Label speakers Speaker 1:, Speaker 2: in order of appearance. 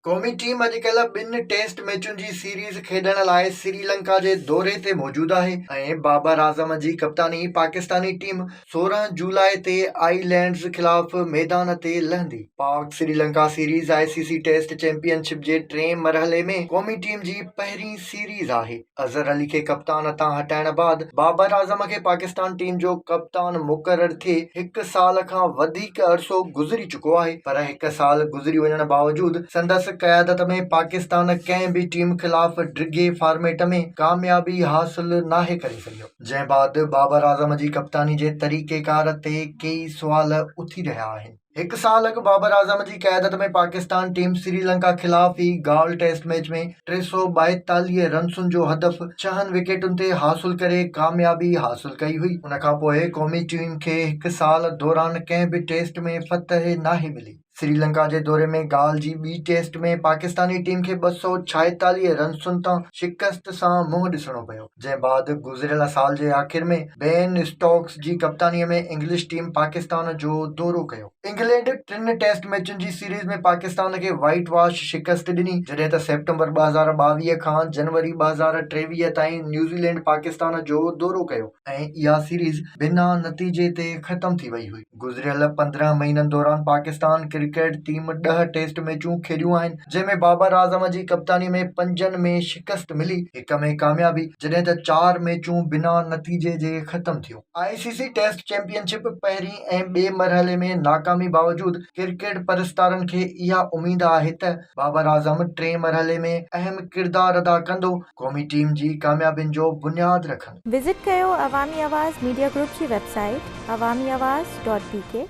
Speaker 1: قومي ٽيم اڄڪلهه ٻن ٽيسٽ ميچن جي سيريز کيڏڻ لاء سريلنڪا جي دوري تي موجود آهي ۽ بابر اعظم جي ڪپتاني پاڪستاني ٽيم 16 جولاء تي آئي لينڊز خلاف ميدان تي لهندي. Pak Sri Lanka series I C C test championship جي ٽئين مرحلي ۾ قومي ٽيم جي پهرين سيريز آهي. اظهر علي کي ڪپتان تان هٽائڻ بعد بابر اعظم کي پاڪستان ٽيم جو ڪپتان مقرر ٿئي هڪ سال کان وڌيڪ عرصو گذري چڪو آهي پر هڪ سال گذري وڃڻ باوجود سندس قيادت ۾ پاڪستان ڪنهن به ٽيم خلاف ڊگهي فارميٽ ۾ ڪاميابي حاصل ناهي ڪري سگهيو جنهن بعد بابر اعظم جي ڪپتاني جي طريقيڪار تي ڪيئي سوال اٿي رهيا آهن. هڪ سال اڳ بابر اعظم جي قيادت ۾ پاڪستان ٽيم سريلنڪا خلاف ئي گال ٽيسٽ ميچ ۾ 342 رنسن جو هدف ڇهن وڪيٽن تي حاصل ڪري ڪاميابي حاصل ڪئي هئي. ان کانپوء قومي ٽيم کي هڪ سال دوران ڪنهن به ٽيسٽ ۾ فتح ناهي ملي. سريلنڪا جي دوري ۾ گال جي ٻي ٽيسٽ ۾ پاڪستاني ٽيم کي 246 رنسن تان شڪست سان منهن ڏسڻو پيو، جنهن بعد گذريل سال جي آخر ۾ بين اسٽوڪس جي ڪپتاني ۾ انگلش ٽيم پاڪستان جو دورو ڪيو. انگلينڊ ٽن ٽيسٽ ميچن جي سيريز ۾ پاڪستان کي وائيٽ واش شڪست ڏني، جڏهن ته سيپٽمبر 2022 کان جنوري 2023 تائين نيوزيلينڊ پاڪستان جو دورو ڪيو ۽ اها سيريز بنا نتيجي تي ختم ٿي وئي هئي. گذريل 15 مهينن دوران پاڪستان ڪرڪيٽ ٽيم ڏهه ٽيسٽ ميچون کيڏيون آهن، جنهن ۾ بابر اعظم جي ڪپتاني ۾ پنجن ۾ شڪست ملي، هڪ ۾ ڪاميابي، جڏهن ته چار ميچون بنا نتيجي جي ختم ٿيون. I C C test championship پهرين ۽ ٻئي مرحلي ۾ ناڪامي باوجود ڪرڪيٽ پرستارن کي اها اميد آهي ته بابر اعظم ٽئين مرحلي ۾ اهم ڪردار ادا ڪندو، قومي ٽيم جي ڪاميابين جو بنياد رکندو.
Speaker 2: وزٽ ڪيو عوامي آواز ميڊيا گروپ جي web site Awami Awaz dot P K.